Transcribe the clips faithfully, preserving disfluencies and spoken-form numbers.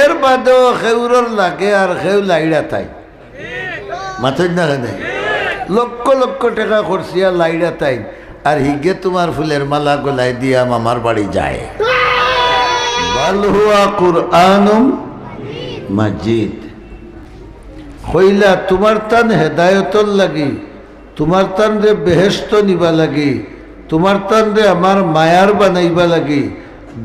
এর বাদেও খেউরর লাগে আর খেউ লাইড়া তাই। মাতইন না কেনে? লক্ষ লক্ষ টেকা খরচিয়া লাইড়া তাই, আর হিগে তুমার ফুলের মালা গলায় দিয়া মামার বাড়ি যায়। বাল হুয়া কুরআনুম মাজিদ। কইলা, তুমার তান হেদায়তর লাগি, তুমার তানরে বেহেস্তো নিবা লাগি, তুমার তানরে আমার মায়ার বানাইবা লাগি,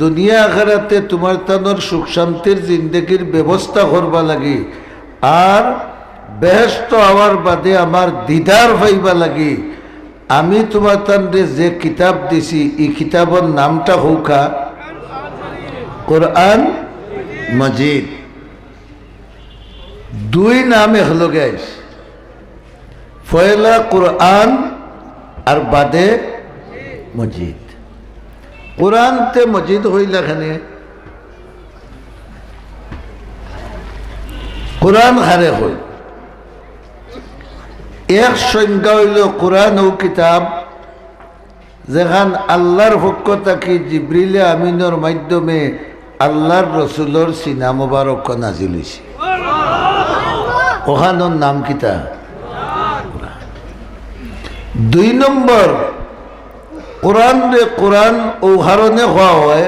দুনিয়া আখেরাতে তুমার তানর সুখ শান্তির জিন্দেগির ব্যবস্থা করবা লাগি, আর বেহেস্তো আওয়ার বাদে আমার দিদার পাইবা লাগি, আমি তুমার তানরে যে কিতাব দিছি, ই কিতাবর নামটা কউক্কা কুরআন মজিদ। দুই নাম একলগে আইছে, পয়লা কুরআন আর বাদে মজিদ। কুরআন তে মজিদ কইলা কেনে? কুরআন কারে কয়? এক সংজ্ঞা অইলো কুরআন অউ কিতাব যেখান আল্লার পক্ষ থাকি জিবরিলে আমিনর মাধ্যমে আল্লার রসুলর সিনা মোবারক নাজিল অইছে। অখানর নাম কিতা? দুই নম্বর, কুরআনরে কুরআন অউ কারণে কওয়া অয়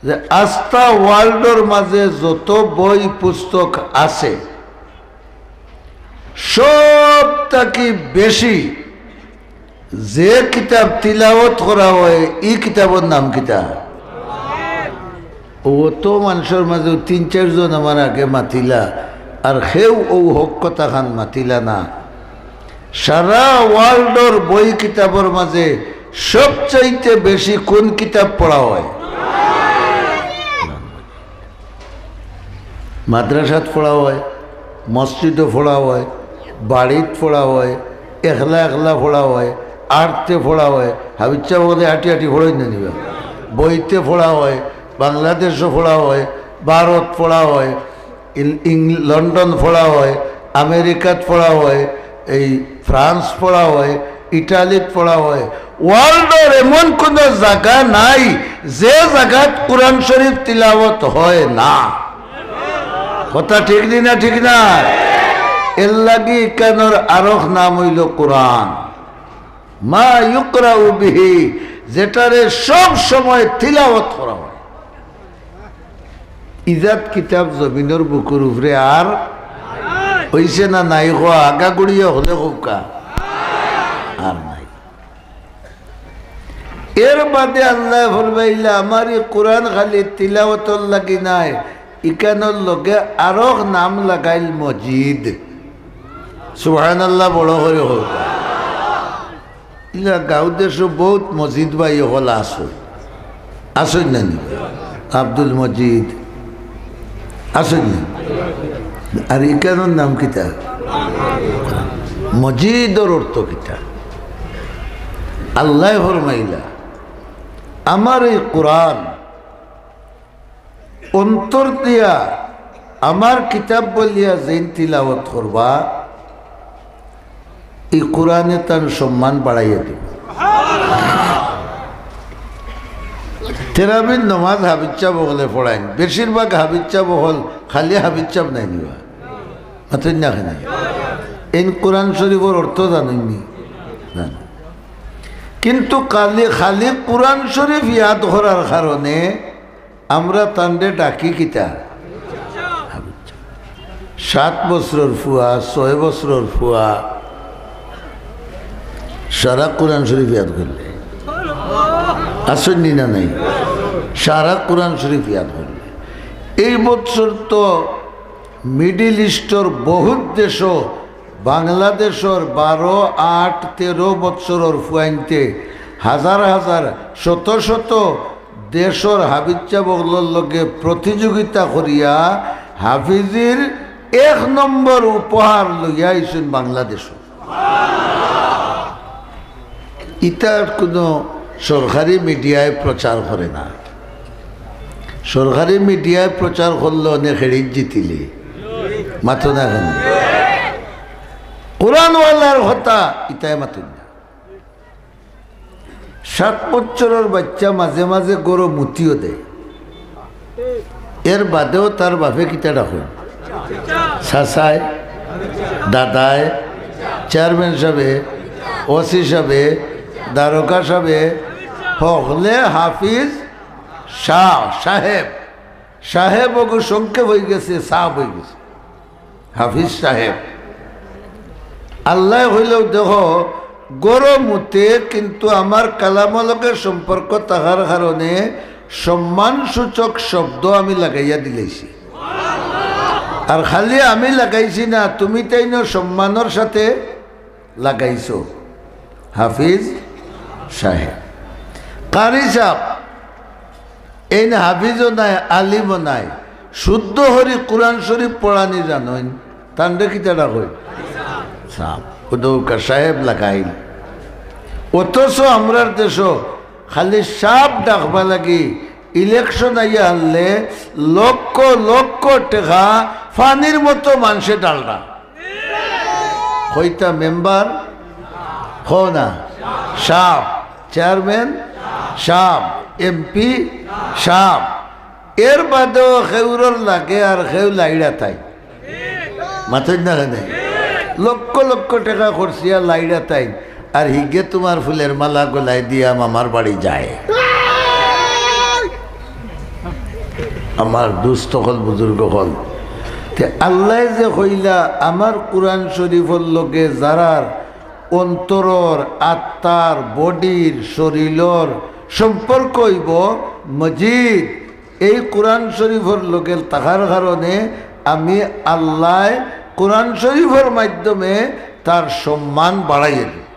যে আস্তা ওয়ার্ল্ডর মাঝে যত বই পুস্তক আছে, সব থাকি বেশি যে কিতাব তিলাওয়াত করা অয়, ই কিতাবর নাম কিতা? অত মানষর মাঝে তিন চাইরজন আমার আগে মাতিলা, আর কেউ অউ হক কথাখান মাতিলা না। সারা ওয়ার্ল্ডর বই কিতাবর মাঝে সবচাইতে বেশি কুন কিতাব পড়া অয়? মাদ্রাসাত পড়া অয়, মসজিদো পড়া অয়, বাড়িত পড়া অয়, একলা একলা পড়া অয়, আটতে পড়া অয়। হাফিজ সাব অকলে আটি আটি পড়ইন না নি বা? বইতে পড়া অয়, বাংলাদেশো পড়া অয়, ভারত পড়া অয়, ইং-, ইং-, লন্ডন পড়া অয়, আমেরিকাত পড়া অয়, এই ফ্রান্স পড়া অয়, ইটালিত পড়া অয়। ওয়ার্ল্ডর এমন কুনু জাগা নাই যে জাগাত কুরআন শরীফ তিলাওয়াত অয় না। কথা ঠিক নি না? ঠিক না? এরলাগি ইকানর আরক নাম অইলো কুরআন। মা ইউকরাউ বিহি, যেটারে সব সময় তিলাওয়াত করা অয়। ইজাত কিতাব জমিনর বুকুর উপরে আর অইছে না নাই? কওয়া, আগাগুড়িয়া অকলে কউক্কা, আর নাই। এর বাদে আল্লায় ফরমাইলা, আমার ই কুরআন খালি তিলাওয়াতর লাগি নায়, ইকানর লগে আরক নাম লাগাইল মজিদ। সুবহানাল্লাহ, বড় করি কউক্কা। ইলা গাঁও দেশো বউত মজিদ ভাই অকল আছইন, আছইন না নি? আব্দুল মজিদ আছইন না? আর ইকানর নাম কিতা? মজিদর অর্থ কিতা? আল্লায় ফরমাইলা, আমার এই কুরআন অন্তর দিয়া আমার কিতাব বলিয়া যেইন তিলাওয়াত করবা, ই কুরআনে তান সম্মান বাড়াইয়া দিবো। তেরাবির নমাজ হাফিজ সাব অকলে পড়াইন, বেশিরভাগ হাফিজ সাব অকল খালি হাফিজ সাব নায় নি বা? মাতইন না কেনে? এইন কুরআন শরীফর অর্থ জানইন নি? জানইন। কিন্তু খালি, খালি কুরআন শরীফ ইয়াদ করার কারণে আমরা তানরে ডাকি কিতা? সাত বছরর ফুয়া, ছয় বছরর ফুয়া, সারা কুরআন শরীফ ইয়াদ করলে। আছইন নি না নাই? সারা কুরআন শরীফ ইয়াদ করলে। এই বছর তো মিডল ইস্টর বহুত দেশো, বাংলাদেশর বারো, আট, তেরো বছরর ফুয়াইন্তে হাজার হাজার, শত শত দেশর হাফিজ সাব অকলর লগে প্রতিযোগিতা করিয়া হাফিজির এক নম্বর উপহার লইয়া আইছইন বাংলাদেশো। ইতা কুনু সরকারি মিডিয়ায় প্রচার করে না। সরকারি মিডিয়ায় প্রচার করলে অনে credit জিতিলে। মাতো না কেনে? কুরআনওয়ালার কথা ইতায় মাতইন না। সাত বছরর বাইচ্চা মাঝে মাঝে ঘরো মুতিও দেয়। এর বাদেও তার বাপে কিতা ডাকইন? চাচায়, দাদায়, চেয়ারম্যান সাবে, ওসি সাবে, দারোগা সাবে, হকলে হাফিজ সাহ, সাহেব। সাহেব অগু সংক্ষেপ অইগেছে, সাব অইগেছে। হাফিজ সাহেব। আল্লায় কইলেও দেখো, গরম উঠে, কিন্তু আমার কালামর লগে সম্পর্ক থাকার কারণে সম্মানসূচক শব্দ আমি লাগাইয়া দিলাইছি। আর খালি আমি লাগাইছি না, তুমি তাইনও সম্মানর সাথে লাগাইছো। হাফিজ সাহেব, কারি সাব, এইন হাফিজও নায়, আলিমও নায়, শুদ্ধ করি কোরআন শরীফ পড়ানি জানইন, তানরে কিতা ডাকইন? সাব। ও দৌকা সাহেব লাগাইল। অথচ আমরার দেশো খালি সাব ডাকবার লাগি ইলেকশন আইয়া হারলে লক্ষ লক্ষ টেকা পানির মতো মানষে ঢালরা। কইতা মেম্বার, কও না, sub, chairman, sub, MP, sub. এর বাদেও কেউরর লাগে আর কেউ লাইড়া তাই। মাতইন না কেনে? লক্ষ লক্ষ টেকা খরচিয়া লাইড়া তাই, আর হিগে তুমার ফুলের মালা গলায় দিয়া মামার বাড়ি যায়। আমার দুস্ত অকল, বুজুর্গ অকল, তে আল্লায় যে কইলা, আমার কোরআন শরীফর লগে যারার অন্তরর, আত্মার, বডির, শরীরর সম্পর্ক অইবো মজিদ, এই কোরআন শরীফর লগে থাকার কারণে আমি আল্লায় কোরআন শরীফর মাধ্যমে তার সম্মান বাড়াইয়া দিই।